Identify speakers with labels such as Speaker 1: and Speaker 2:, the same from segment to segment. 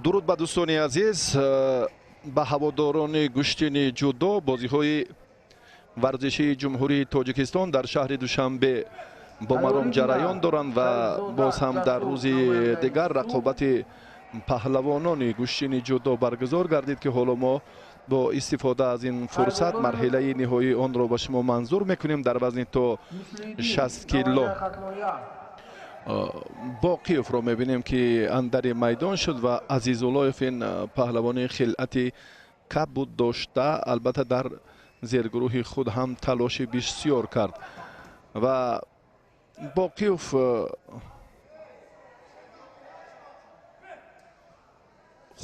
Speaker 1: Дуруд ба дӯстони азиз, ба ҳаводорони гӯштини ҷудо. Бозиҳои варзишии Ҷумҳурии Тоҷикистон дар шаҳри Душанбе бо маром ҷараён доранд ва боз ҳам дар рӯзи дигар рақобати паҳлавонони гӯштини ҷудо баргузор гардид, ки ҳоло мо бо истифода аз ин фурсат марҳилаи ниҳоии онро ба шумо манзур мекунем. Дар вазни то 60 кило Боқиевро мебинем, ки андари майдон шуд ва Азизуллоев, ин паҳлавони хилъати кабуд дошта, албатта дар зергурӯҳи худ ҳам талоши бисёр кард ва Боқиев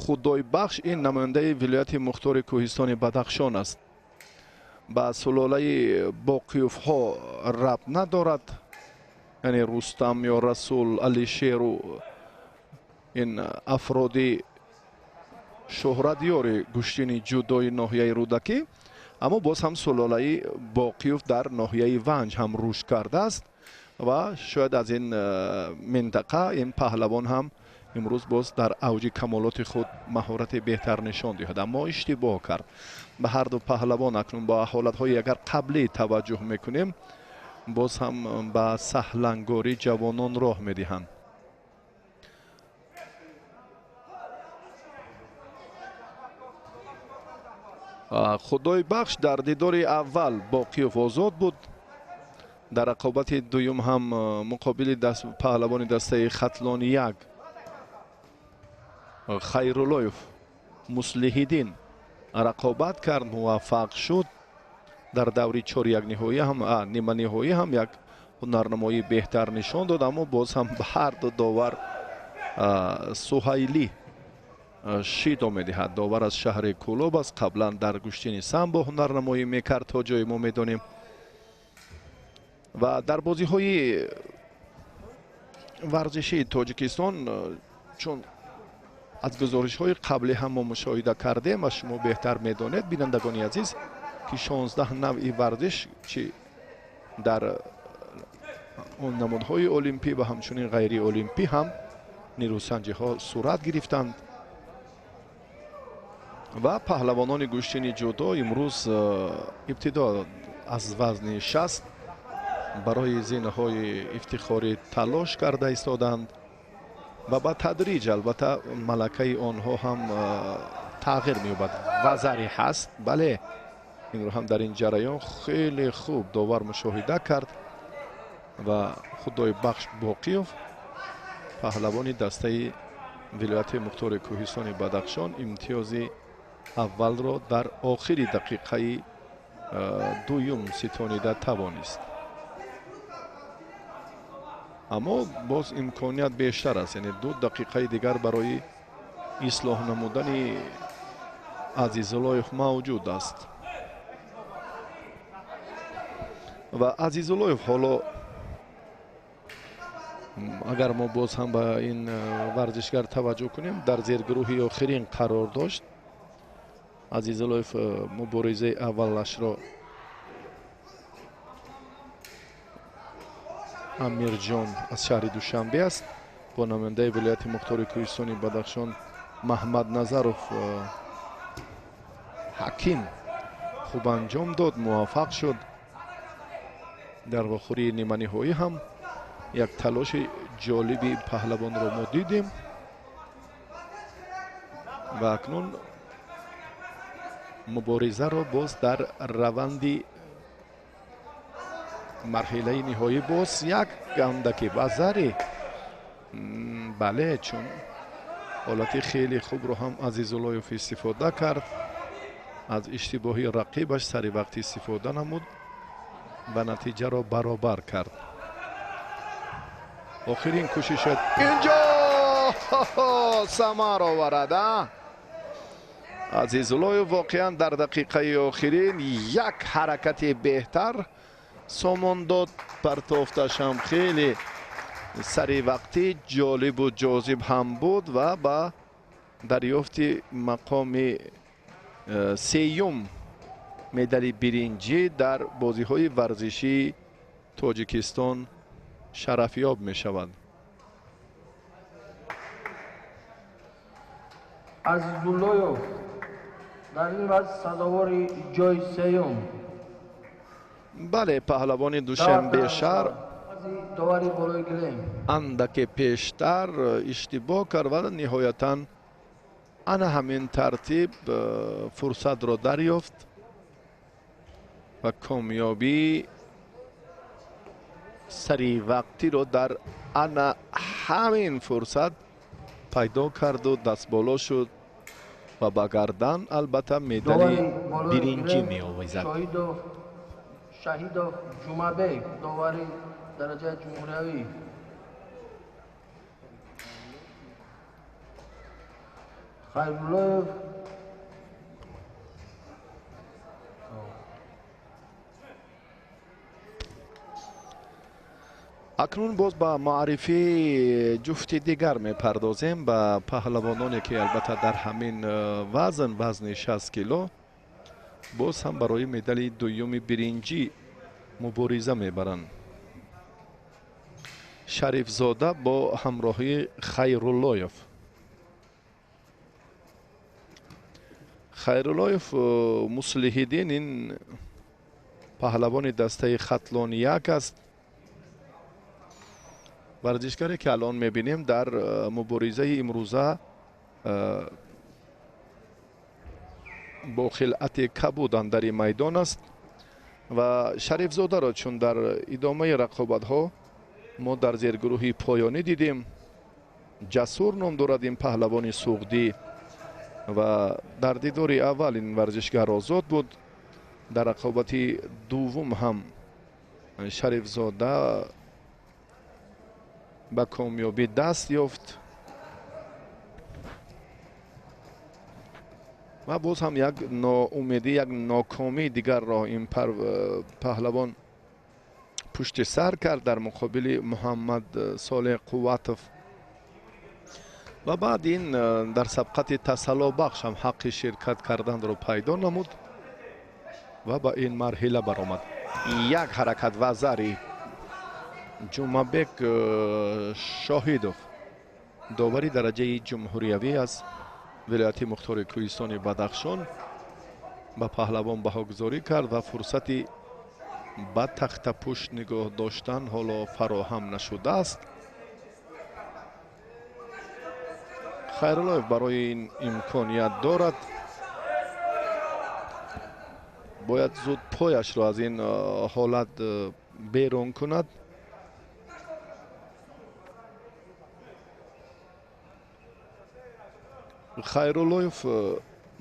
Speaker 1: Худойбахш ин намояндаи вилояти мухтори кӯҳистони Бадахшон аст. Ба сулолаи Боқиевҳо рабт надорад, яъне Рустам ё Расул, Алишеру ин афроди шӯҳратёри гӯштини ҷудои ноҳияи Рӯдакӣ, аммо боз ҳам сулолаи Боқиев дар ноҳияи Ванҷ ҳам рушд кардааст ва шояд аз ин минтақа ин паҳлавон ҳам имрӯз боз дар авҷи камолоти худ маҳорати беҳтар нишон диҳад, аммо иштибоҳ кард. Ба ҳарду паҳлавон акнун ба ҳолатҳои агар қаблӣ таваҷҷӯҳ мекунем, боз ҳам ба саҳлангорӣ ҷавонон роҳ медиҳанд. Худойбахш дар дидори аввал Боқиев озод буд, дар рақобати дуюм ҳам муқобили паҳлавони дастаи Хатлони як Хайруллоев Муслиҳиддин рақобат кард, муваффақ шуд. Дар даври чорякниҳоӣ ҳам ниманиҳоӣ ҳам як ҳунарнамоии беҳтар нишон дод, аммо боз ҳам ба ҳарду довар Суҳайлӣ шидо медиҳад. Довар аз шаҳри Кӯлоб аст, қаблан дар гӯштини самбо ҳунарнамоӣ мекард то ҷое мо медонем. Ва дар бозиҳои варзишии Тоҷикистон, чун аз гузоришҳои қаблӣ ҳам мо мушоҳида кардем ва шумо беҳтар медонед, бинандагони азиз, ки 16 навъи варзиш чи дар он намудҳои олимпӣ ва ҳамчунин ғайриолимпӣ ҳам нерӯсанҷиҳо сурат гирифтанд ва паҳлавонони гӯштини ҷудо имрӯз ибтидо аз вазни 60 барои зинаҳои ифтихорӣ талош карда истоданд ва ба тадриҷ албатта малакаи онҳо ҳам тағйир меёбад. Вазаре ҳаст, бале, инро ҳам дар ин ҷараён хеле хуб довар мушоҳида кард ва Худойбахш Боқиев, паҳлавони дастаи вилояти мухтори кӯҳистони Бадахшон, имтиёзи аввалро дар охири дақиқаи дуюм ситонида тавонист. Аммо боз имконият бештар аст, яъне 2 дақиқаи дигар барои ислоҳ намудани Азизуллоев мавҷуд аст. Ва Азизуллоев ҳоло агар мо боз ҳам ба ин варзишгар таваҷҷӯҳ кунем, дар зергурӯҳи охирин қарор дошт. Азизуллоев муборизаи аввалашро Амирҷон аз шаҳри Душанбе аст, бо намояндаи вилояти мухтори кӯҳистони Бадахшон Маҳмадназаров Ҳаким хуб анҷом дод, муваффақ шуд. Дар вохӯрии ниманиҳоӣ ҳам як талоши ҷолиби паҳлавонро мо дидем ва акнун муборизаро боз дар раванди марҳилаи ниҳоӣ боз як гандаки вазаре, бале, чун ҳолати хеле хубро ҳам Азизуллоев истифода кард, аз иштибоҳи рақибаш сари вақт истифода намуд ва натиҷаро баробар кард. Охирин кӯшишад инҷо самар оварад. Азизуллоев воқеан дар дақиқаи охирин як ҳаракати беҳтар сомон дод, партофташ ҳам хеле саривақтӣ ҷолибу ҷозиб ҳам буд ва ба дарёфти мақоми сеюм медали биринҷӣ дар бозиҳои варзишии Тоҷикистон шарафёб мешавад.
Speaker 2: Азизуллоев дар ин вазн сазовори ҷои сеюм.
Speaker 1: Бале, паҳлавони Душанбе шаҳр
Speaker 2: довари болои гилем
Speaker 1: андаке пештар иштибоҳ кард ва ниҳоятан ана ҳамин тартиб фурсатро дарёфт ва комёбӣ саривақтиро дар ана ҳамин фурсат пайдо карду дастболо шуд ва ба гардан албатта медали биринҷӣ меовезад.
Speaker 2: Шаҳидов Ҷумабек, довари дараҷаи ҷумҳуриявӣ. Хайруллоев
Speaker 1: Акнун боз ба маърифии ҷуфти дигар мепардозем, ба паҳлавононе ки албатта дар ҳамин вазн, вазни 60 кило, боз ҳам барои медали дуюми биринҷӣ мубориза мебаранд. Шарифзода бо ҳамроҳии Хайруллоев. Хайруллоев Муслиҳиддин ин паҳлавони дастаи Хатлон як аст. Варзишгаре ки алон мебинем дар муборизаи имрӯза бо хилъати кабуд андари майдон аст ва Шарифзодаро чун дар идомаи рақобатҳо мо дар зергурӯҳи поёнӣ дидем, Ҷасур ном дорад ин паҳлавони суғдӣ ва дар дидори аввал ин варзишгар озод буд. Дар рақобати дуввум ҳам Шарифзода ба комёбӣ даст ёфт ва боз ҳам як ноумедӣ, як нокомии дигарро ин паҳлавон пушти сар кард дар муқобили Муҳаммад Солеҳ Қувватов ва баъд ин дар сабқати тасаллобахш ҳам ҳаққи ширкат карданро пайдо намуд ва ба ин марҳила баромад. Як ҳаракат вазари Ҷумабек Шоҳидов, довари дараҷаи ҷумҳуриявӣ аз вилояти мухтори кӯҳистони Бадахшон, ба паҳлавон баҳогузорӣ кард ва фурсати ба тахтапушт нигоҳ доштан ҳоло фароҳам нашудааст. Хайруллоев барои ин имконият дорад, бояд зуд пояшро аз ин ҳолат берун кунад. Хайруллоев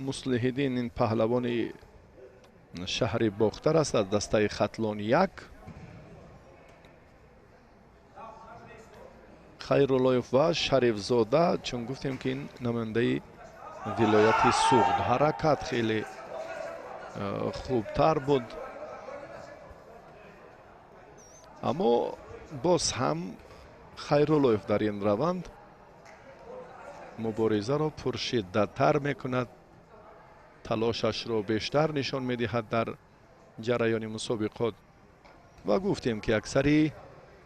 Speaker 1: Муслиҳиддин ин паҳлавони шаҳри Бохтар аст аз дастаи Хатлон як. Хайруллоев ва Шарифзода, чун гуфтем ки ин намояндаи вилояти Суғд, ҳаракат хеле хубтар буд, аммо боз ҳам Хайруллоев дар ин раванд муборизаро пуршиддаттар мекунад, талошашро бештар нишон медиҳад дар ҷараёни мусобиқот. Ва гуфтем ки аксари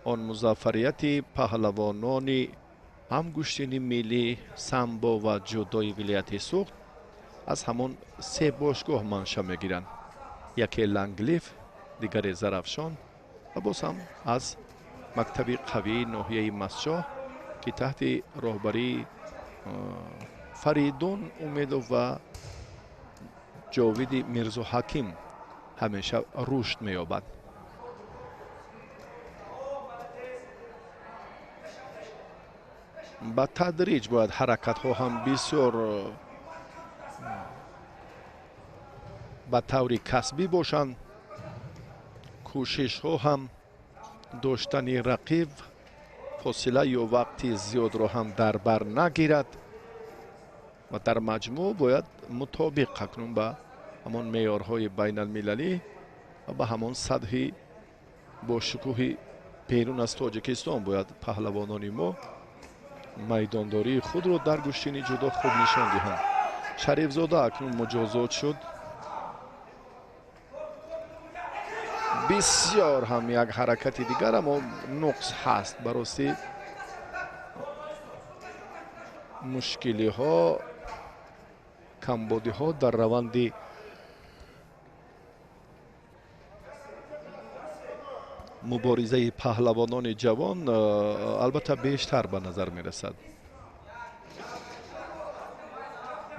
Speaker 1: он музаффарияти паҳлавонони ҳам гӯштини миллӣ, самбо ва ҷудои вилояти Суғд аз ҳамон се бошгоҳ манша мегиранд. Яке Ланглиф, дигаре Зарафшон ва боз ҳам аз мактаби қавии ноҳияи Масчоҳ ки таҳти роҳбарии Фаридун Умедов ва Ҷовиди Мирзоҳаким ҳамеша рушд меёбад. Ба тадриҷ бояд ҳаракатҳо ҳам бисёр ба таври касбӣ бошанд, кӯшишҳо ҳам доштани рақиб фосила ё вақти зиёдро ҳам дар бар нагирад ва дар маҷмӯъ бояд мутобиқ акнун ба ҳамон меъёрҳои байналмилалӣ ва ба ҳамон сатҳи бошукӯҳи берун аз Тоҷикистон бояд паҳлавонони мо майдондории худро дар гӯштини ҷудо хуб нишон диҳанд. Шарифзода акнун муҷозот шуд. Бисёр ҳам як ҳаракати дигар, аммо нуқс ҳаст. Барости мушкилиҳо Камбодиҳо дар раванди муборизаи паҳлавонони ҷавон албатта бештар ба назар мерасад.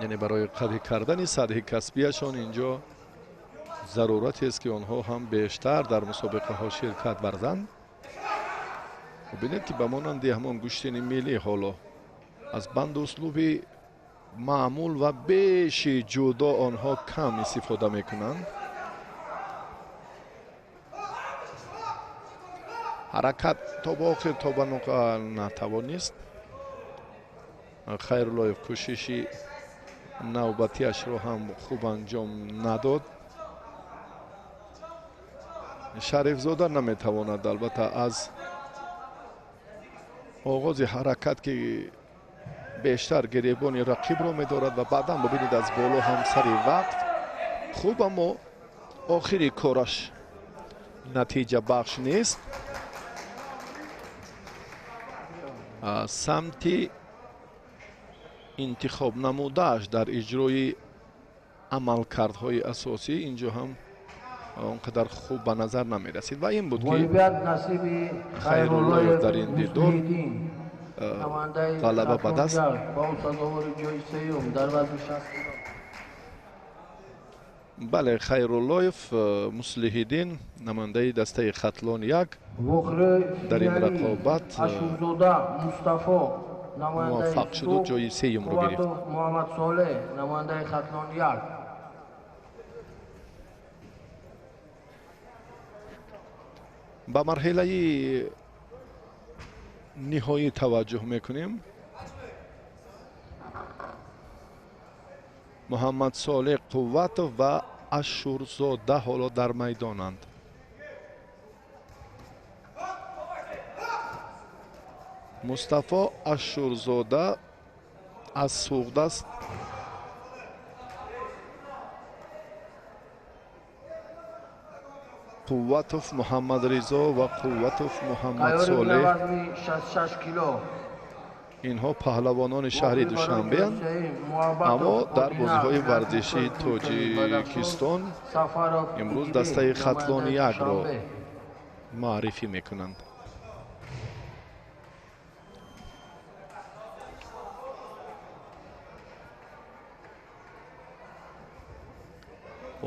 Speaker 1: Яъне барои қавӣ кардани сатҳи касбияшон инҷо заруратест, ки онҳо ҳам бештар дар мусобиқаҳо ширкат варзанд. Бубинед, ки ба монанди ҳамон гӯштини миллӣ ҳоло аз банду услуби маъмул ва беши ҷудо онҳо кам истифода мекунанд. Ҳаракат то ба охир то ба нуқта натавонист. Хайруллоев кӯшиши навбатиашро ҳам хуб анҷом надод. Шарифзода наметавонад албатта аз оғози ҳаракат, ки бештар гиребони рақибро медорад ва баъдан бибинед аз боло ҳам сари вақт хуб, аммо охири кораш натиҷабахш нест. Самти интихоб намудааш дар иҷрои амалкардҳои асосӣ инҷо ҳам он қадар хуб ба назар намерасид ва ин буд, ки Хайруллоев дар ин дидор ғалаба ба даст бале, Хайруллоев Муслиҳиддин, намояндаи дастаи Хатлон 1, дар ин рақобат муваффақ шуду ҷои сеюмро гирифт.
Speaker 2: Намояндаи Хатлон 1.
Speaker 1: Ба марҳилаи ниҳоӣ таваҷҷӯҳ мекунем. Муҳаммад Солеҳ Қувватов ва Ашурзода ҳоло дар майдонанд. Мустафо Ашурзода аз Суғд аст. Қувватов Муҳаммадризо ва Қувватов Муҳаммад Солеҳ, инҳо паҳлавонони шаҳри Душанбеанд, аммо дар бозиҳои варзишии Тоҷикистон имрӯз дастаи Хатлони 1-ро муаррифӣ мекунанд.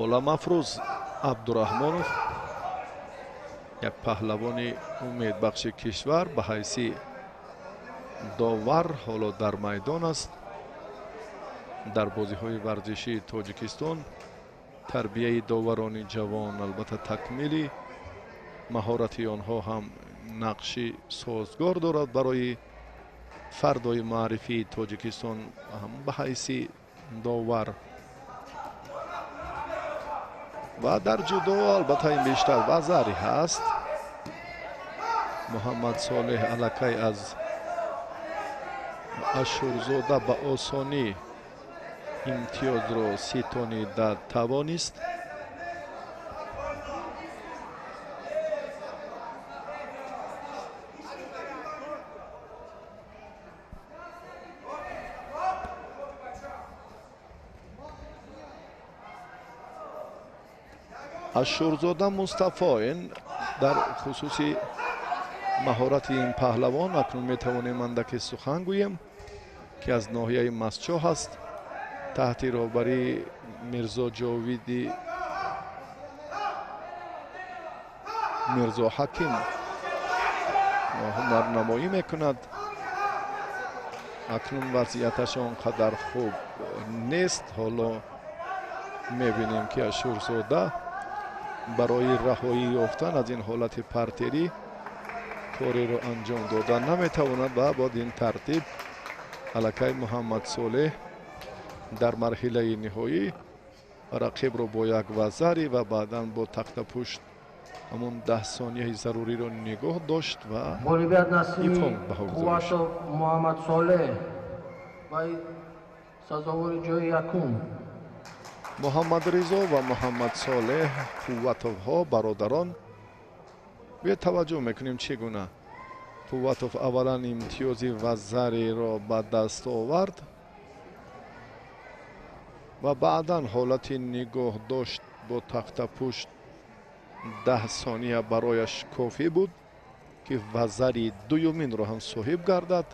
Speaker 1: Оламафрӯз Абдураҳмонов, як паҳлавони умедбахши кишвар, ба ҳайси довар ҳоло дар майдон аст. Дар бозиҳои варзишии Тоҷикистон тарбияи доварони ҷавон, албатта такмили маҳорати онҳо ҳам нақши созгор дорад барои фардои маърифии Тоҷикистон ҳам ба ҳайси довар. Ва дар ҷудо албатта ин бештар вазари ҳаст. Муҳаммад Солеҳ аллакай аз Ашурзода ба осонӣ имтиёзро ситонида тавонист. Ашурзода Мустафо, ин дар хусуси маҳорати ин паҳлавон акнун метавонем андаке сухан гӯем, ки аз ноҳияи Масчоҳ аст, таҳти роҳбарии Мирзо Ҷовиди Мирзо Ҳаким ҳунарнамоӣ мекунад. Акнун вазъияташ он қадар хуб нест. Ҳоло мебинем, ки Ашурзода барои раҳоӣ ёфтан аз ин ҳолати партерӣ кореро анҷом дода наметавонад ва бо ин тартиб аллакай Муҳаммад Солеҳ дар марҳилаи ниҳоӣ рақибро бо як вазари ва баъдан бо тахтапушт ҳамон 10 сонияи заруриро нигоҳ дошт ва
Speaker 2: ғолибият насиби Қувватов Муҳаммад Солеҳ ва сазовори ҷои якум.
Speaker 1: Муҳаммадризо ва Муҳаммад Солеҳ Қувватовҳо бародарон. Биё таваҷҷӯҳ мекунем, чӣ гуна Қувватов аввалан имтиёзи вазариро ба даст овард. Ва баъдан ҳолати нигоҳ дошт бо тахтапушт 10 сония барояш кофӣ буд, ки вазари дуюминро ҳам соҳиб гардад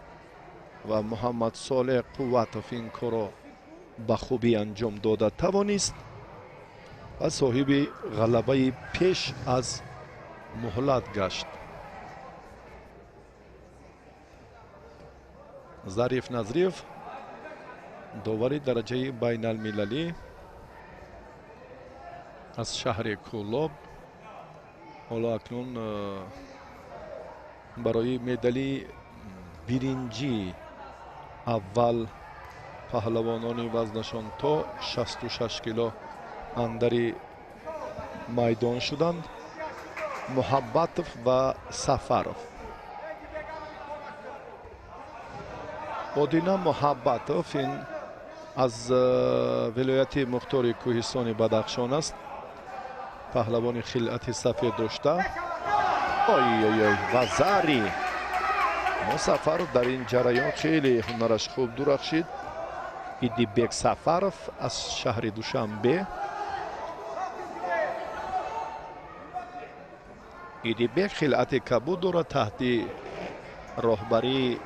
Speaker 1: ва Муҳаммад Солеҳ Қувватов ин корро ба хубӣ анҷом дода тавонист ва соҳиби ғалабаи пеш аз муҳлат гашт. Зариф Назриев, довари дараҷаи байналмилалӣ аз шаҳри Кӯлоб, ҳоло акнун барои медали биринҷӣ аввал паҳлавонони вазнашон то 66 кило андари майдон шуданд. Муҳаббатов ва Сафаров. Одина Муҳаббатов ин аз вилояти мухтори кӯҳистони Бадахшон аст. Паҳлавони хилъати сафед дошта. Ой-ой-ой, вазари Сафаров дар ин ҷараён хеле ҳунараш хуб дурахшид. Идибек Сафаров аз шаҳри Душанбе. Идибек хилъати кабуд дорад, таҳти роҳбарии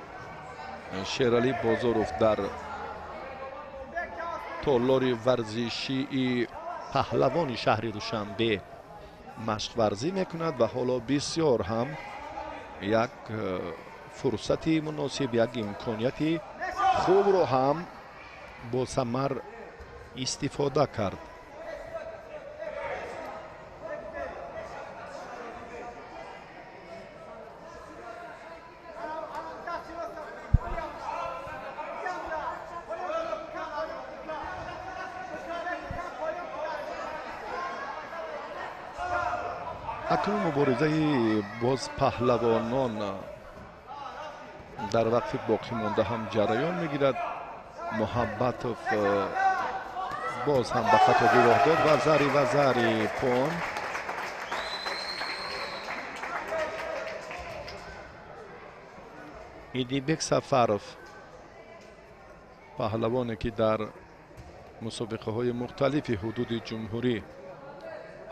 Speaker 1: Шералӣ Бозоров дар толори варзишии паҳлавони шаҳри Душанбе машқварзӣ мекунад ва ҳоло бисёр ҳам як фурсати муносиб, як имконияти хубро ҳам бо самар истифода кард. Акнун муборизаи боз паҳлавонон дар вақти боқӣ монда ҳам ҷараён мегирад. Муҳаббатов боз ҳам ба хатогӣ роҳ дод ва зари пон. Идибек Сафаров, паҳлавоне ки дар мусобиқаҳои мухталифи ҳудуди ҷумҳурӣ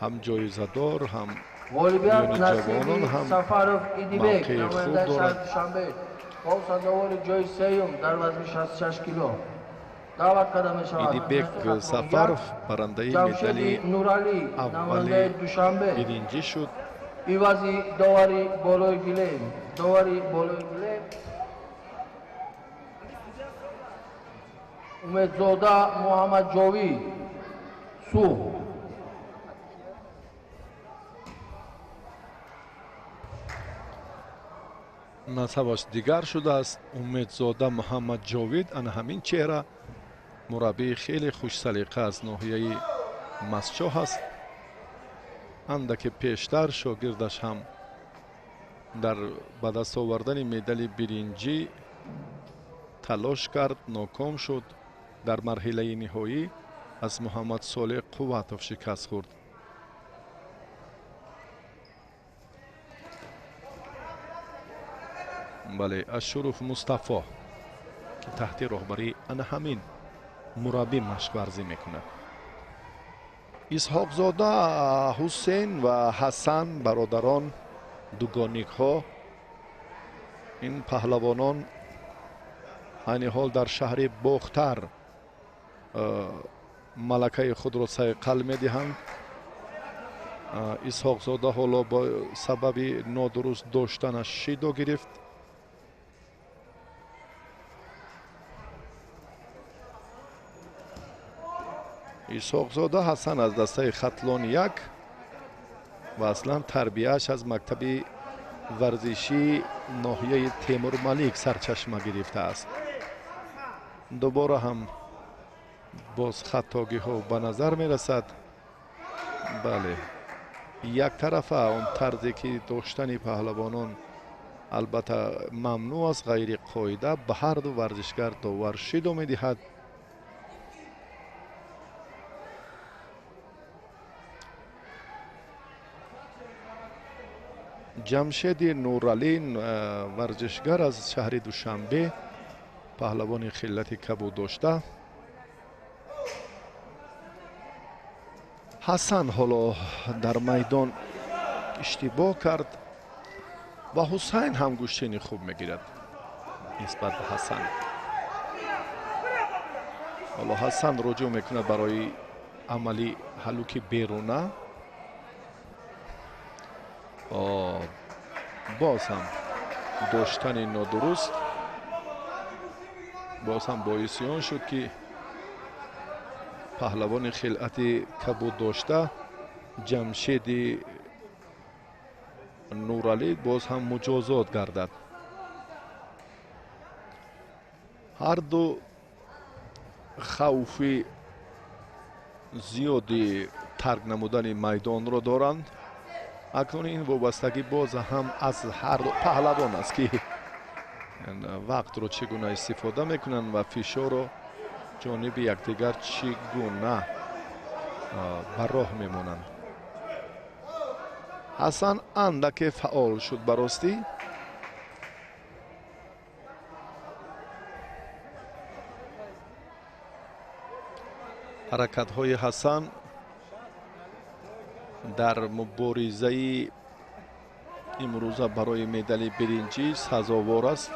Speaker 1: ҳам ҷоизадор, ҳам
Speaker 2: Ғолибият
Speaker 1: ҷавонон
Speaker 2: насиби
Speaker 1: ҳам
Speaker 2: Сафаров Идибек,
Speaker 1: мавқеи хуб
Speaker 2: намояндаи шаҳри
Speaker 1: дорад.
Speaker 2: Душанбе, бо сазовори ҷои сеюм дар вазни 66 кило даъват карда мешавад.
Speaker 1: Идибек Сафаров барандаи
Speaker 2: Ҷамшеди
Speaker 1: медали
Speaker 2: Нуралӣ,
Speaker 1: аввали
Speaker 2: намояндаи Душанбе,
Speaker 1: биринҷӣ шуд.
Speaker 2: ивази довари болои гилем, довари болои гилем Умедзода Муҳаммадҷовид, Сух.
Speaker 1: Насабаш дигар шудааст. Умедзода Муҳаммадҷовид, ана ҳамин чеҳра, мураббии хеле хушсалиқа аз ноҳияи Масчоҳ аст. Андаке пештар шогирдаш ҳам дар ба даст овардани медали биринҷӣ талош кард, ноком шуд. Дар марҳилаи ниҳоӣ аз Муҳаммад Солеҳ Қувватов шикаст хӯрд. Бале, Ашуров Мустафо, ки таҳти роҳбарии ана ҳамин мураббӣ машқварзӣ мекунад. Исҳоқзода Ҳусейн ва Ҳасан, бародарон дугоникҳо, ин паҳлавонон айни ҳол дар шаҳри Бохтар малакаи худро сайқал медиҳанд. Исҳоқзода ҳоло бо сабаби нодуруст доштанаш шидо гирифт. Исҳоқзода Ҳасан аз дастаи Хатлон 1 ва аслан тарбияаш аз мактаби варзишии ноҳияи Темурмалик сарчашма гирифтааст. Дубора ҳам боз хатогиҳо ба назар мерасад. Бале, яктарафа он тарзе ки доштани паҳлавонон албатта мамнӯъ аст, ғайриқоида, ба ҳар ду варзишгар довар шидо медиҳад. Ҷамшеди Нуралӣ, варзишгар аз шаҳри Душанбе, паҳлавони хиллати кабуд дошта. Ҳасан ҳоло дар майдон иштибоҳ кард ва Ҳусайн ҳам гӯштини хуб мегирад нисбат ба Ҳасан. Ҳоло Ҳасан руҷӯъ мекунад барои амали ҳалуки беруна. Боз ҳам доштани нодуруст боз ҳам боиси он шуд, ки паҳлавони хилъати кабуд дошта Ҷамшеди Нуралӣ боз ҳам муҷозот гардад. Ҳарду хавфи зиёди тарк намудани майдонро доранд. Акнун ин вобастагӣ боз ҳам аз ҳар паҳлавон аст, ки вақтро чӣ гуна истифода мекунанд ва фишорро ҷониби якдигар чӣ гуна ба роҳ мемонанд. Ҳасан андаке фаъол шуд ба ростӣ. Ҳаракатҳои Ҳасан дар муборизаи имрӯза барои медали биринҷӣ сазовор аст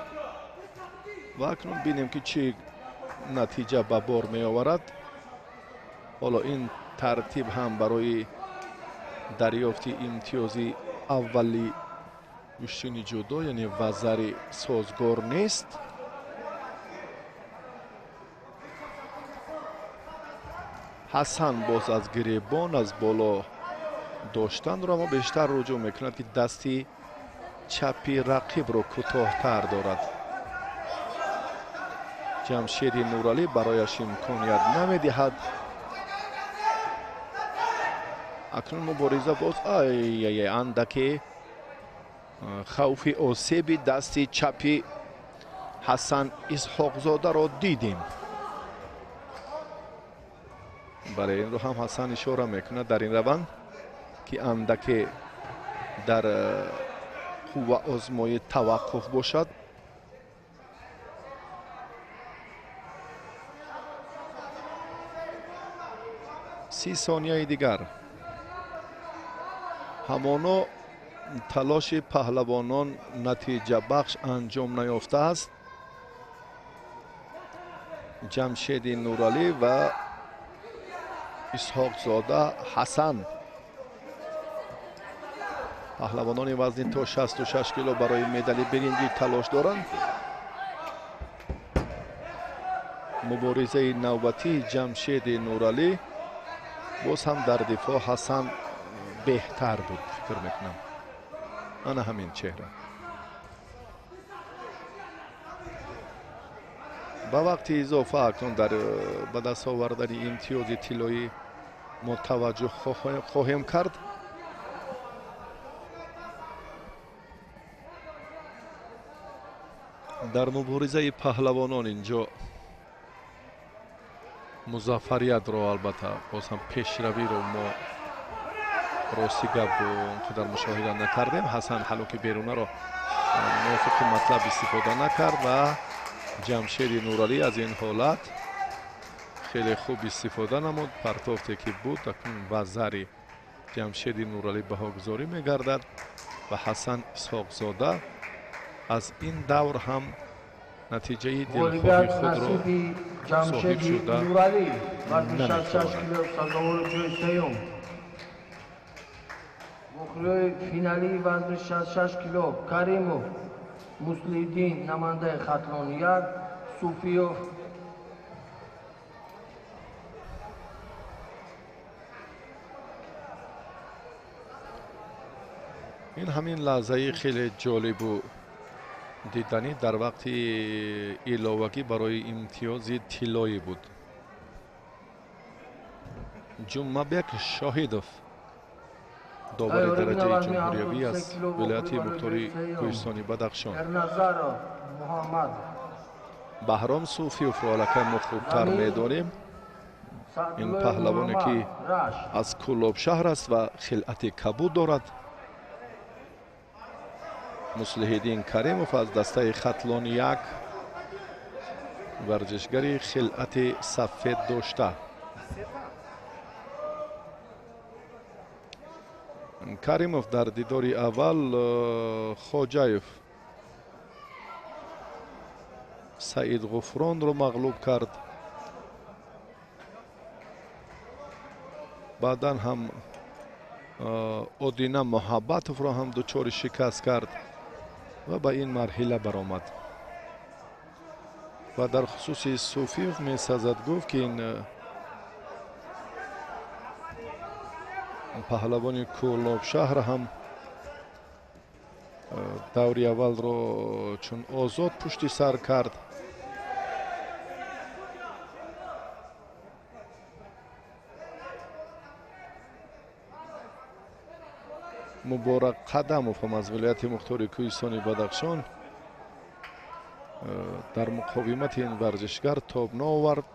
Speaker 1: ва акнун бинем, ки чӣ натиҷа ба бор меоварад. Ҳоло ин тартиб ҳам барои дарёфти имтиёзи аввали гӯштини ҷудо, яъне вазари созгор нест. Ҳасан боз аз гиребон аз боло доштанро аммо бештар руҷӯъ мекунад, ки дасти чапи рақибро кӯтоҳтар дорад. Ҷамшеди Нуралӣ барояш имконият намедиҳад. Акнун мубориза боз ай андаке хавфи осеби дасти чапи Ҳасан Исҳоқзодаро дидем. Бале, инро ҳам Ҳасан ишора мекунад дар ин раванд, ки андаке дар қувваозмоӣ таваққуф бошад. 30 сонияи дигар. Ҳамоно талоши паҳлавонон натиҷабахш анҷом наёфтааст. Ҷамшеди Нуралӣ ва Исҳоқзода Ҳасан, паҳлавонони вазни то 66 кило барои медали биринҷӣ талош доранд. Муборизаи навбатии Ҷамшеди Нуралӣ боз ҳам дар дифоъ Ҳасан беҳтар буд, фикр мекунам. Ана ҳамин чеҳра. Ба вақти изофа акнун дар ба даст овардани имтиёзи тиллоӣ мо таваҷҷӯҳ хоҳем кард. Дар муборизаи паҳлавонон инҷо музаффариятро, албатта боз ҳам пешравиро мо рости гап он қадар мушоҳида накардем. Ҳасан ҳалуки берунаро мувофиқи матлаб истифода накард ва Ҷамшеди Нуралӣ аз ин ҳолат хеле хуб истифода намуд. Партофте ки буд, акнун вазари Ҷамшеди Нуралӣ баҳогузорӣ мегардад ва Ҳасан Исҳоқзода аз ин давр ҳам натиҷаи дилхоҳи худро соҳиб шуда наметавонад.
Speaker 2: Вохӯриҳои финалии вазни 66 кило Каримов Муслиддин, намояндаи Хатлон 1, Суфиёв
Speaker 1: Ин ҳамин лаҳзаи хеле ҷолибу диданӣ дар вақти иловагӣ барои имтиёзи тиллоӣ буд. Ҷумъабек Шоҳидов, довари дараҷаи ҷумҳуриявӣ аз вилояти мухтори Кӯҳистони Бадахшон. Баҳром Суфиёвро аллакай мо хубтар медонем. Ин паҳлавоне, ки аз Кӯлоб шаҳр аст ва хилъати кабуд дорад. Муслиҳиддин Каримов аз дастаи Хатлон 1, варзишгари хилъати сафед дошта. Каримов дар дидори аввал Хоҷаев Саид Ғуфронро мағлуб кард. Баъдан ҳам Одина Муҳаббатовро ҳам дучори шикаст кард ва ба ин марҳила баромад. Ва дар хусуси Суфиев месазад гуфт, ки ин паҳлавони Кӯлобшаҳр ҳам даври аввалро чун озод пушти сар кард. Муборак Қадамов ҳам аз вилояти мухтори Кӯҳистони Бадахшон дар муқовимати ин варзишгар тоб наовард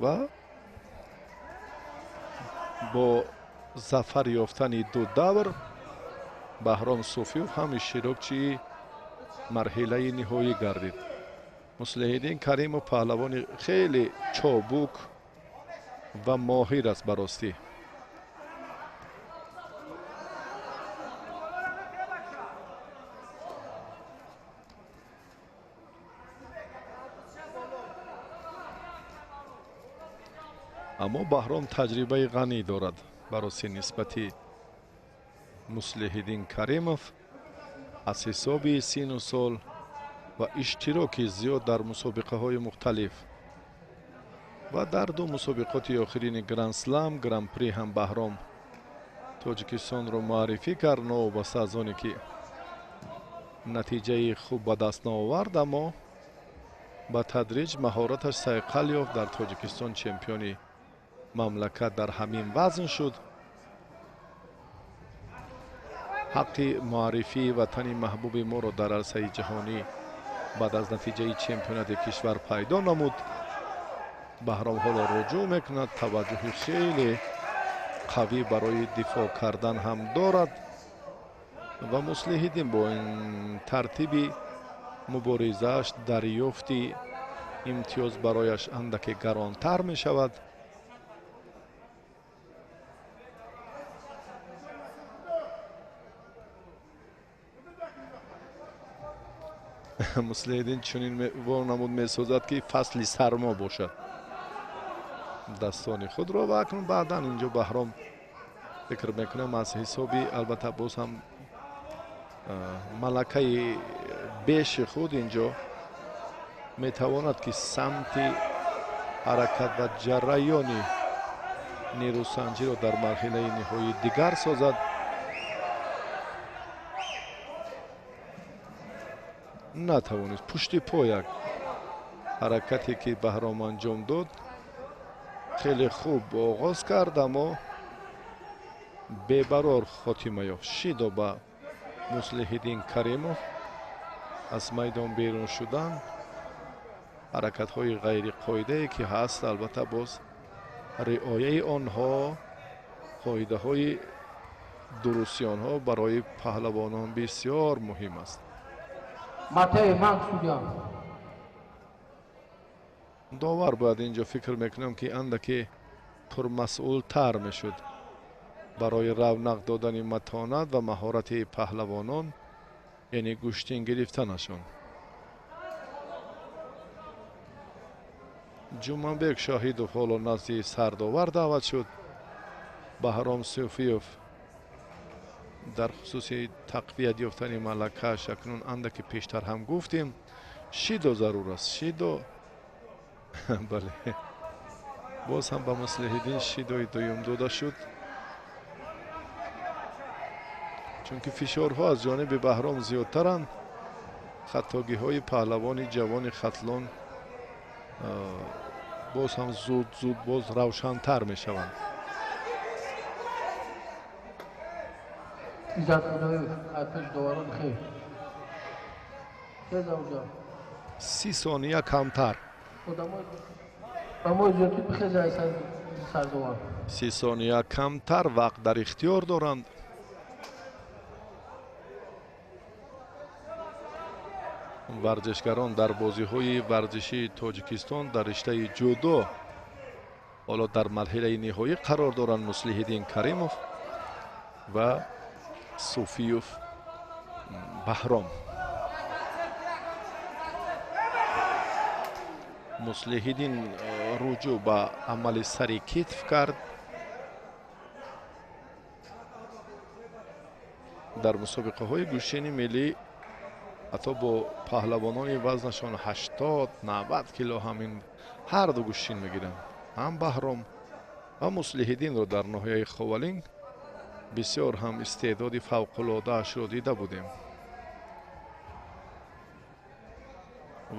Speaker 1: ва бо зафар ёфтани ду давр Баҳром Суфиев ҳам иштирокчии марҳилаи ниҳоӣ гардид. Муслиҳиддин Каримов паҳлавони хеле чобук ва моҳир аст ба ростӣ. Аммо Баҳром таҷрибаи ғанӣ дорад бароси нисбати Муслиҳиддин Каримов аз ҳисоби сину сол ва иштироки зиёд дар мусобиқаҳои мухталиф ва дар ду мусобиқоти охирини Гранд-слам, Гран-при ҳам Баҳром Тоҷикистонро муаррифӣ кард, новобаста аз оне ки натиҷаи хуб ба даст наовард, аммо ба тадриҷ маҳораташ сайқал ёфт, дар Тоҷикистон чемпиони мамлакат дар ҳамин вазн шуд. Ҳаққи муаррифии ватани маҳбуби моро дар арсаи ҷаҳонӣ баъд аз натиҷаи чемпионати кишвар пайдо намуд. Баҳром ҳоло руҷӯъ мекунад, таваҷҷӯҳи хеле қавӣ барои дифоъ кардан ҳам дорад ва Муслиҳиддин бо ин тартиби муборизааш дарёфти имтиёз барояш андаке гаронтар мешавад. Муслиҳиддин чунин вонамуд месозад, ки фасли сармо бошад дастони худро ва акнун баъдан инҷо Баҳром фикр мекунам аз ҳисоби албатта боз ҳам малакаи беши худ инҷо метавонад, ки самти ҳаракат ва ҷараёни нерӯсанҷиро дар марҳилаи ниҳоӣ дигар созад. Натавонист пушти по як ҳаракате ки Баҳром анҷом дод хеле хуб оғоз кард, аммо бебарор хотима ёфт. Шидо ба Муслиҳиддин Каримов аз майдон берун шудан, ҳаракатҳои ғайриқоидае ки ҳаст, албатта боз риояи онҳо, қоидаҳои дурусти онҳо барои паҳлавонон бисёр муҳим аст. Довар бояд инҷо фикр мекунам, ки андаке пурмасъултар мешуд барои равнақ додани матонат ва маҳорати паҳлавонон, яъне гӯштин гирифтанашон. Ҷумъабек Шоҳидов ҳоло назди сардовар даъват шуд. Баҳром Суфиев дар хусуси тақвият ёфтани малакааш акнун андаке пештар ҳам гуфтем, шидо зарур аст. Шидо бале, боз ҳам ба Муслиҳиддин шидои дуюм дода шуд, чунки фишорҳо аз ҷониби Баҳром зиёдтаранд. Хатогиҳои паҳлавони ҷавони Хатлон боз ҳам зуд зуд боз равшантар мешаванд. 30 сония камтар. 30 сония камтар вақт дар ихтиёр доранд. Варзишгарон дар бозиҳои варзишии Тоҷикистон дар риштаи ҷудо ҳоло дар марҳилаи ниҳоӣ қарор доранд. Муслиҳиддин Каримов Ва Суфиев Баҳром. Муслиҳиддин руҷӯъ ба амали сари китф кард. Дар мусобиқаҳои гӯштини миллӣ ҳатто бо паҳлавонони вазнашон 80-90 кило ҳамин ҳар ду гӯштин мегиранд. Ҳам Баҳром ва Муслиҳиддинро дар ноҳияи Ховалинг бисёр ҳам истеъдоди фавқулодаашро дида будем.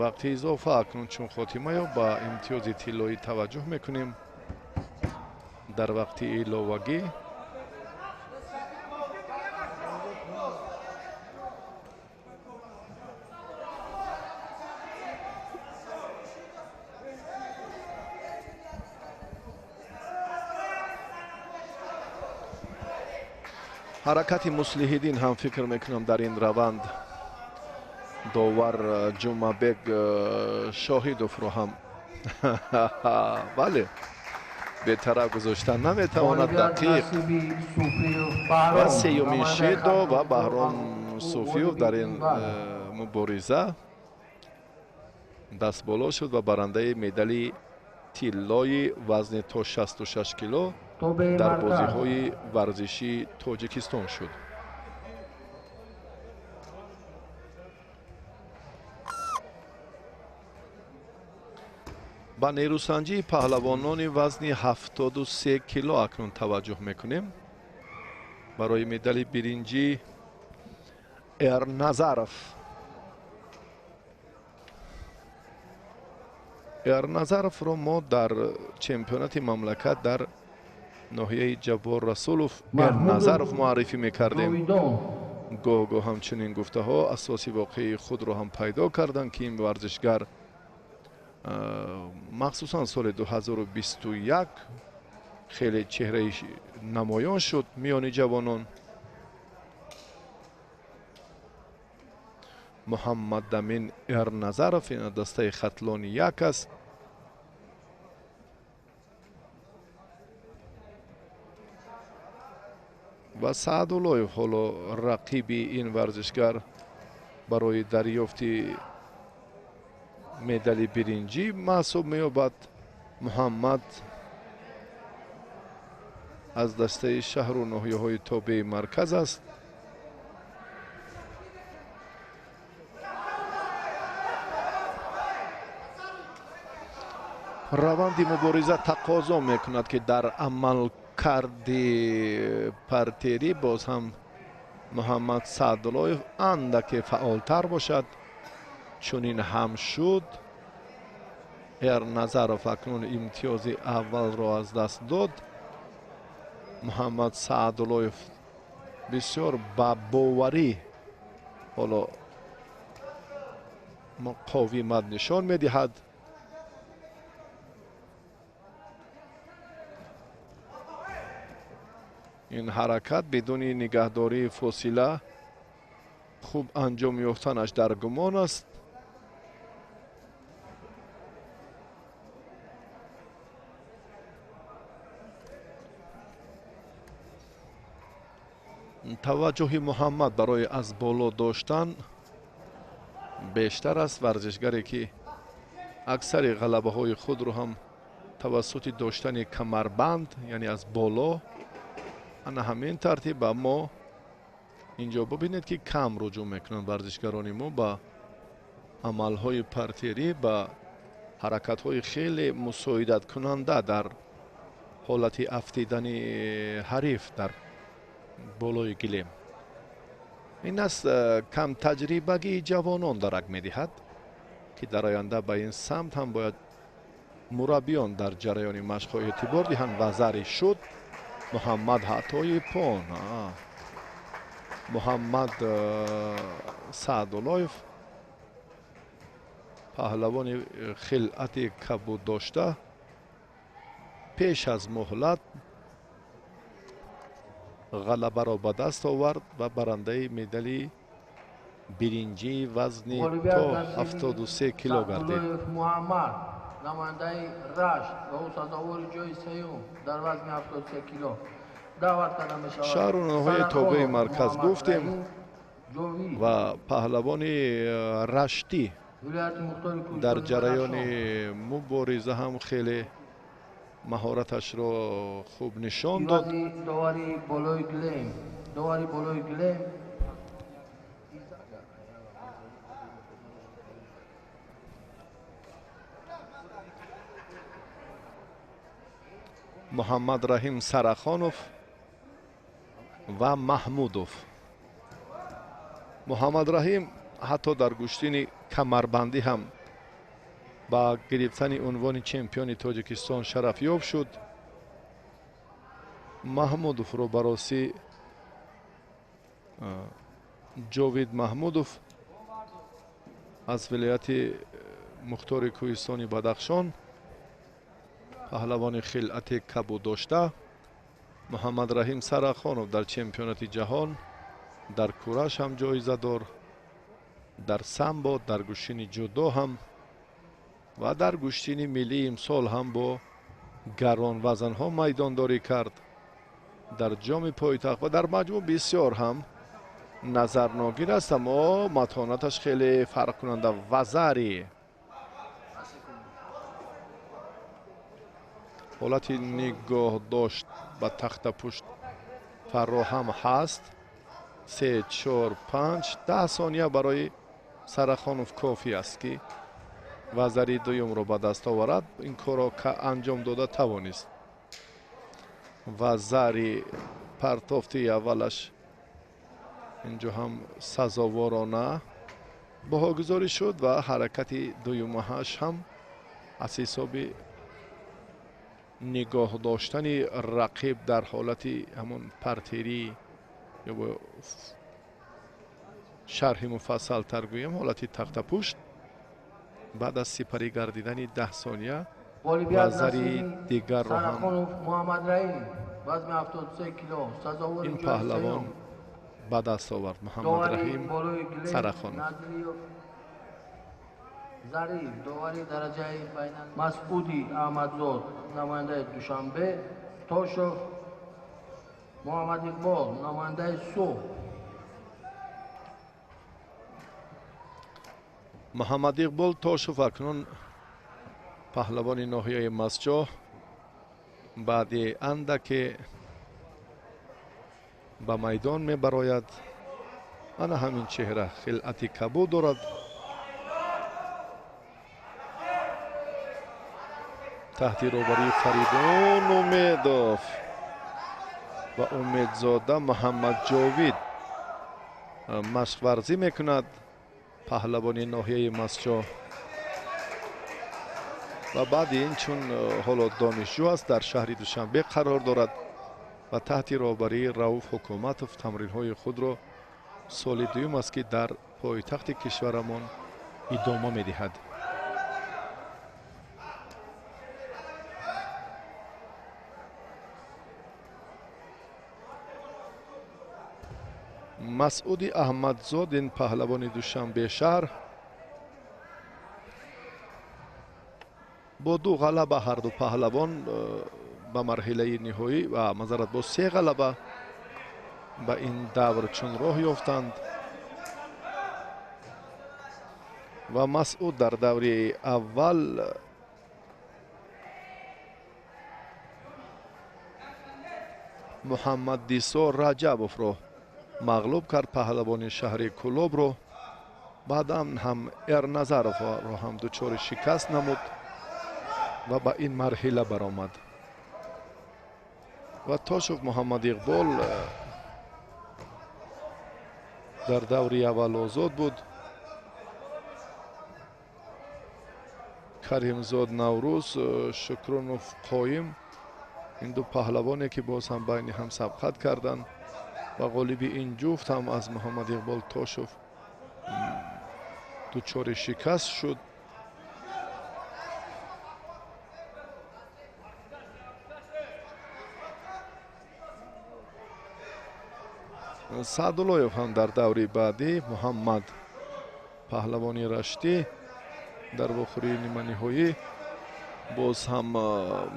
Speaker 1: Вақти изофа акнун чун хотима ёфт, ба имтиёзи тиллоӣ таваҷҷӯҳ мекунем. Дар вақти иловагӣ ҳаракати Муслиҳиддин ҳам фикр мекунам дар ин раванд довар Ҷумъабек Шоҳидовро ҳам бале бетараф гузоштан наметавонад. Дақиқ ва сеюмин шедо ва Баҳром Суфиев дар ин мубориза дастболо шуд ва барандаи медали тиллои вазни то 66 кило дар бозиҳои варзишии Тоҷикистон шуд. Ба нерӯсанҷии паҳлавонони вазни 73 кило акнун таваҷҷӯҳ мекунем. Барои медали биринҷӣ Эрназаров. Эрназаровро мо дар чемпионати мамлакат дар ноҳияи Ҷаббор Расулов Эрназаров муаррифӣ мекардем. Гоҳ-гоҳ ҳамчунин гуфтаҳо асоси воқеии худро ҳам пайдо карданд, ки ин варзишгар махсусан соли 2021 хеле чеҳраи намоён шуд миёни ҷавонон. Муҳаммадамин Эрназаров ин дастаи Хатлони як аст. Ва Саъдуллоев ҳоло рақиби ин варзишгар барои дарёфти медали биринҷӣ маҳсуб меёбад. Муҳаммад аз дастаи шаҳру ноҳияҳои тобеи марказ аст. Раванди мубориза тақозо мекунад, ки дар амалкарди партерӣ боз ҳам Муҳаммад Саъдуллоев андаке фаъолтар бошад. Чунин ҳам шуд. Эрназаров акнун имтиёзи аввалро аз даст дод. Муҳаммад Саъдуллоев бисёр ба боварӣ ҳоло муқовимат нишон медиҳад. Ин ҳаракат бидуни нигаҳдории фосила хуб анҷом ёфтанаш дар гумон аст. Таваҷҷӯҳи Муҳаммад барои аз боло доштан бештар аст. Варзишгаре ки аксари ғалабаҳои худро ҳам тавассути доштани камарбанд, яъне аз боло, ана ҳамин тартиб. Аммо инҷо бибинед, ки кам руҷӯъ мекунанд варзишгарони мо ба амалҳои партерӣ, ба ҳаракатҳои хеле мусоидаткунанда дар ҳолати афтидани ҳариф дар болои гилем. Ин аст камтаҷрибагии ҷавонон дарак медиҳад, ки дар оянда ба ин самт ҳам бояд мураббиён дар ҷараёни машқҳо эътибор диҳанд. Вазари шуд Муҳаммад ҳатои пон. Муҳаммад Саъдуллоев паҳлавони хилъати кабуд дошта пеш аз муҳлат ғалабаро ба даст овард ва барандаи медали биринҷии вазни то 73 кило гардид.
Speaker 2: Намояндаи Рашт ва ӯ сазовори ҷои сеюм дар вазни 73 кило. Даъват карда мешавад.
Speaker 1: Шаҳру ноҳияи тобеи марказ гуфтем ва паҳлавони Раштӣ дар ҷараёни мубориза ҳам хеле маҳораташро хуб нишон дод.
Speaker 2: Довари болои гилем, довари болои гилем
Speaker 1: Муҳаммад Раҳим Сарахонов ва Маҳмудов. Муҳаммад Раҳим ҳатто дар гӯштини камарбандӣ ҳам ба гирифтани унвони чемпиони Тоҷикистон шарафёб шуд. Маҳмудовро баросӣ Ҷовид Маҳмудов аз вилояти мухтори кӯҳистони Бадахшон, паҳлавони хилъати кабуд дошта. Муҳаммад Раҳим Сарахонов дар чемпионати ҷаҳон дар кураш ҳам ҷоизадор, дар самбо, дар гӯштини ҷудо ҳам ва дар гӯштини миллии имсол ҳам бо гаронвазанҳо майдондорӣ кард дар ҷоми пойтахт ва дар маҷмӯъ бисёр ҳам назарногир аст, аммо матонаташ хеле фарқкунанда. Вазари ҳолати нигоҳ дошт ба тахтапушт фароҳам ҳаст. 3, 4, 5, 10 сония барои Сарахонов кофӣ аст, ки вазари дуюмро ба даст оварад. Ин корро анҷом дода тавонист. Вазари партофти аввалаш инҷо ҳам сазоворона баҳогузорӣ шуд ва ҳаракати дуюмааш ҳам аз ҳисоби нигоҳ доштани рақиб дар ҳолати ҳамон партерӣ ё бо шарҳи муфассалтар гӯем ҳолати тахтапушт баъд аз сипарӣ гардидани 10 сония вазари дигарро ҳам ин паҳлавон ба даст овард. Муҳаммад Раҳим Сарахонов.
Speaker 2: Зариф, довари дараҷаи байнал Масъуди Аҳмадзод, намояндаи Душанбе, Тошов Муҳаммад Иқбол, намояндаи Суғд.
Speaker 1: Муҳаммад Иқбол Тошов акнун паҳлавони ноҳияи Масҷоҳ баъди андаке ба майдон мебарояд. Ана ҳамин чеҳра хилъати кабуд дорад. Таҳти роҳбарии Фаридун Умедов ва Умедзода Муҳаммад Ҷовид машқварзӣ мекунад паҳлавони ноҳияи Масҷоҳ ва баъди ин чун ҳоло донишҷӯ аст дар шаҳри Душанбе қарор дорад ва таҳти роҳбарии Рауф Ҳукуматов тамринҳои худро соли дуюм аст, ки дар пойтахти кишварамон идома медиҳад. Масъуди Аҳмадзод, ин паҳлавони Душанбе шаҳр, бо 2 ғалаба ҳарду паҳлавон ба марҳилаи ниҳоӣ ва мазарат бо 3 ғалаба ба ин давр чун роҳ ёфтанд ва Масъуд дар даври аввал Муҳаммад Дисо Раҷабовро мағлуб кард, паҳлавони шаҳри Кӯлобро. Баъдан ҳам Эрназаровро ҳам дучори шикаст намуд ва ба ин марҳила баромад. Ва Тошов Муҳаммад Иқбол дар даври аввал озод буд. Каримзод Наврӯз, Шукрунов Қоим, ин ду паҳлавоне ки боз ҳам байни ҳам сабқат карданд ва ғолиби ин ҷуфт ҳам аз Муҳаммад Иқбол Тошов дучори шикаст шуд. Саъдуллоев ҳам дар даври баъдӣ Муҳаммад паҳлавони Раштӣ дар вохӯрии ниманиҳоӣ боз ҳам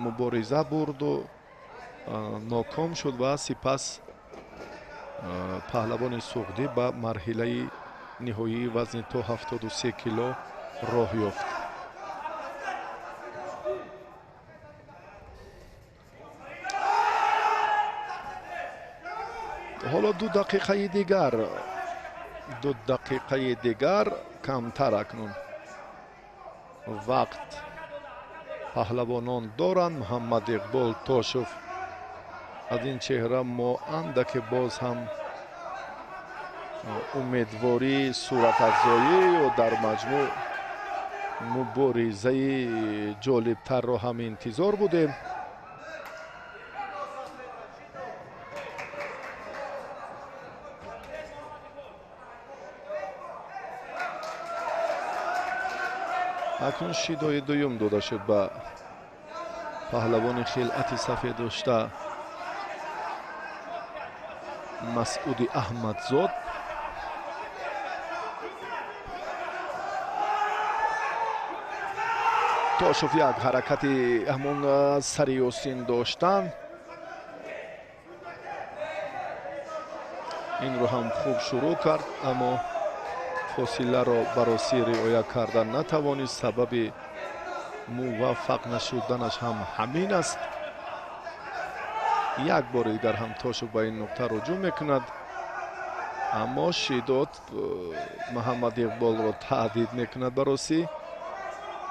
Speaker 1: мубориза бурду Ноком шуд ва сипас паҳлавони суғдӣ ба марҳилаи ниҳоии вазни то 73 кило роҳ ёфт. Ҳоло 2 дақиқаи дигар, 2 дақиқаи дигар камтар акнун вақт паҳлавонон доранд. Муҳаммад Иқбол Тошев аз ин чеҳра мо андаке боз ҳам умедворӣ, суратафзоӣ ё дар маҷмӯъ муборизаи ҷолибтарро ҳам интизор будем. Акнун шидои дуюм дода шуд ба паҳлавони хилъати сафед дошта Масъуди Аҳмадзод. Тошев як ҳаракати ҳамон сари ёсин доштан, инро ҳам хуб шурӯъ кард, аммо фосиларо баросӣ риоя кардан натавонист. Сабаби муваффақ нашуданаш ҳам ҳамин аст. Як бори дигар ҳам Тошев ба ин нуқта руҷӯъ мекунад, аммо шидот Муҳаммад Иқболро таҳдид мекунад. Баросӣ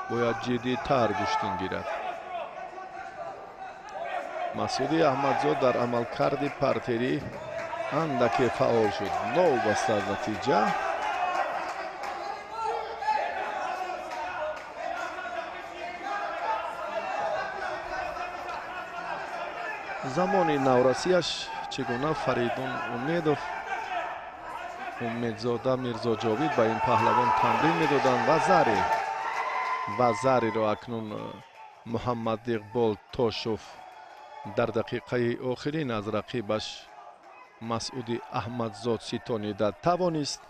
Speaker 1: бояд ҷиддитар гӯштин гирад. Масъуди Аҳмадзод дар амалкарди партерӣ андаке фаъол шуд. Новобаста аз натиҷа замони наврасияш чӣ гуна Фаридун Умедов, Умедзода Мирзоҷовид ба ин паҳлавон тамрин медоданд ва зариро акнун Муҳаммад Иқбол Тошев дар дақиқаи охирин аз рақибаш Масъуди Аҳмадзод ситонида тавонист.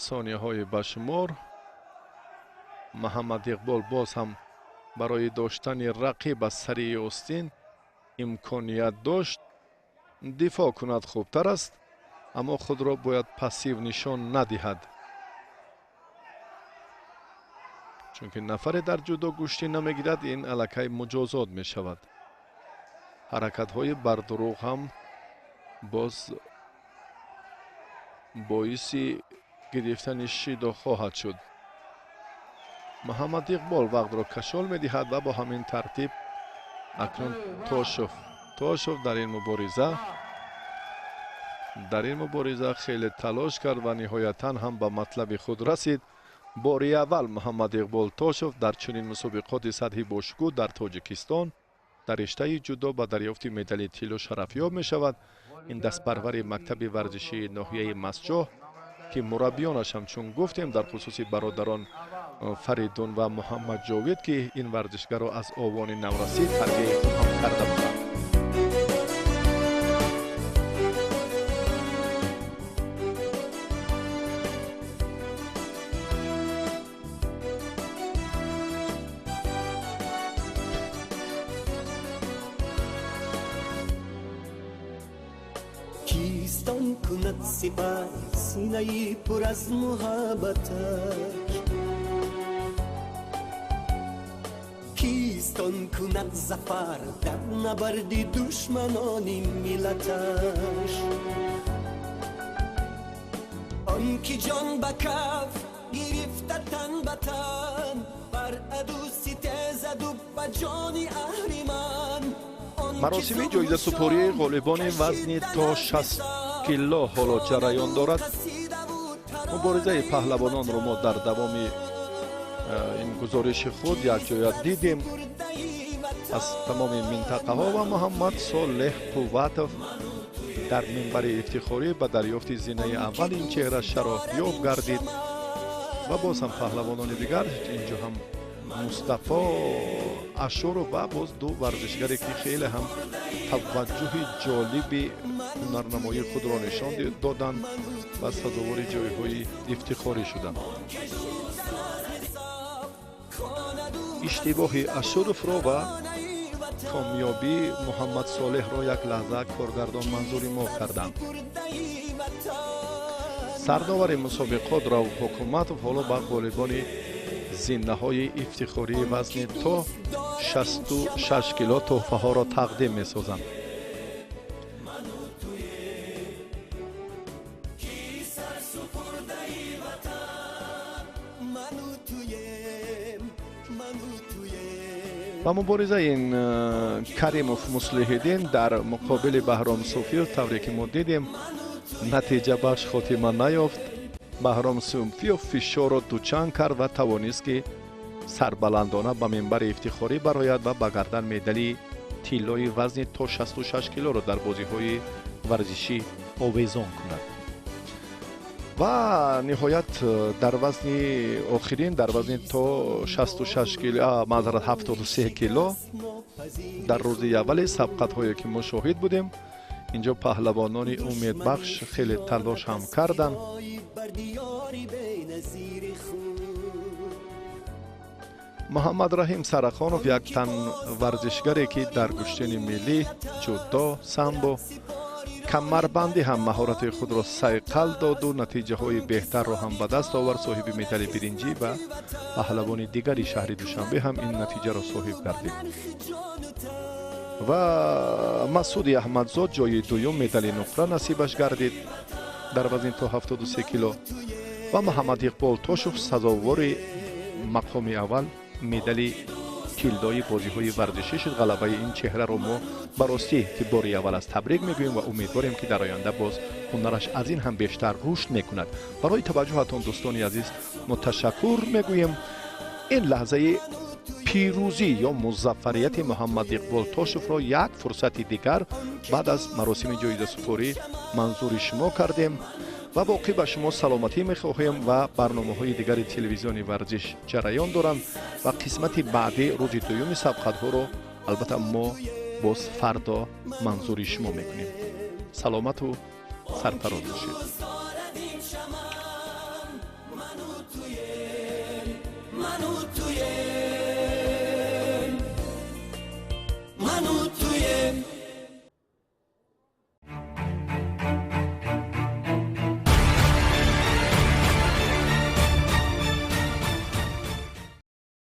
Speaker 1: Сонияҳои ба шумор Муҳаммад Иқбол боз ҳам барои доштани рақиб аз сари остин имконият дошт. Дифоъ кунад хубтар аст, аммо худро бояд пассив нишон надиҳад, чунки нафаре дар ҷудо гӯштӣ намегирад, ин аллакай муҷозот мешавад. Ҳаракатҳои бардурӯғ ҳам боз боиси гирифтани шидо хоҳад шуд. Муҳаммад Иқбол вақтро кашол медиҳад ва бо ҳамин тартиб акнун Тошев дар ин мубориза хеле талош кард ва ниҳоятан ҳам ба матлаби худ расид. Бори аввал Муҳаммад Иқбол Тошев дар чунин мусобиқоти сатҳи бошукӯҳ дар Тоҷикистон дар риштаи ҷудо ба дарёфти медали тилло шарафёб мешавад. Ин дастпарвари мактаби варзишии ноҳияи Масҷоҳ, ки мураббиёнаш ҳам чун гуфтем дар хусуси бародарон Фаридун ва Муҳаммад Ҷовид, ки ин варзишгарро аз овони наврасӣ тарбияи худ ҳам карда буданд.
Speaker 3: Кистон кунад сипар синаи пур аз муҳаббаташ, кистон кунад зафар дар набарди душманони миллаташ. Он ки ҷон ба каф гирифта тан ба тан, бар аду ситезаду ба ҷони аҳриман.
Speaker 1: Маросими ҷоизасупории ғолибони вазни то 60 кило ҳоло ҷараён дорад. Муборизаи паҳлавононро мо дар давоми ин гузориши худ якҷоя дидем аз тамоми минтақаҳо ва Муҳаммад Солеҳ Қувватов дар минбари ифтихорӣ ба дарёфти зинаи аввал ин чеҳра шарафёб гардид ва боз ҳам паҳлавонони дигар, инҷо ҳам Мустафо Ашуров ва боз ду варзишгаре ки хеле ҳам таваҷҷӯҳи ҷолиби ҳунарнамоии худро нишон доданд ва сазовори ҷойҳои ифтихорӣ шуданд. Иштибоҳи Ашуровро ва комёбии Муҳаммад Солеҳро як лаҳза коргардон манзури мо карданд. Сардовари мусобиқот Рауф Ҳукуматов ҳоло ба ғолибони зиннаҳои ифтихории вазни то 66 кило тӯҳфаҳоро тақдим месозанд. Ба муборизаи ин Каримов Муслиҳиддин дар муқобили Баҳром Суфиев, тавре ки мо дидем, натиҷабахш хотима наёфт. Баҳром Суфиев фишорро дучанд кард ва тавонист, ки сарбаландона ба минбари ифтихорӣ барояд ва ба гардан медали тиллои вазни то 66 килоро дар бозиҳои варзишӣ овезон кунад. Ва ниҳоят, дар вазни охирин, дар вазни то 66 кило, маъзарат, 73 кило, дар рӯзи аввали сабқатҳое ки мо шоҳид будем, инҷо паҳлавонони умедбахш хеле талош ҳам карданд. Муҳаммад Раҳим Сарахонов, як тан варзишгаре, ки дар гӯштини миллӣ, ҷудо, самбо, камарбандӣ ҳам маҳорати худро сайқал доду натиҷаҳои беҳтарро ҳам ба даст овард, соҳиби медали биринҷӣ ва паҳлавони дигари шаҳри Душанбе ҳам ин натиҷаро соҳиб гардид. Ва Масуди Аҳмадзод ҷои дуюм, медали нуқра насибаш гардид дар вазни то 73 кило ва Муҳаммад Иқбол Тошев сазовори мақоми аввал, медали тиллои бозиҳои варзишӣ шуд. Ғалабаи ин чеҳраро мо ба ростӣ, ки бори аввал аст, табрик мегӯем ва умедворем, ки дар оянда боз ҳунараш аз ин ҳам бештар рушд мекунад. Барои таваҷҷӯҳатон, дӯстони азиз, мо ташаккур мегӯем. Ин лаҳзаи пирӯзӣ ё музаффарияти Муҳаммад Иқбол Тошевро як фурсати дигар баъд аз маросими ҷоизасупорӣ манзури шумо кардем ва боқӣ ба шумо саломатӣ мехоҳем ва барномаҳои дигари телевизиони варзиш ҷараён доранд ва қисмати баъдӣ, рӯзи дуюми сабқатҳоро, албатта, мо боз фардо манзури шумо мекунем. Саломату сарфароз бошед.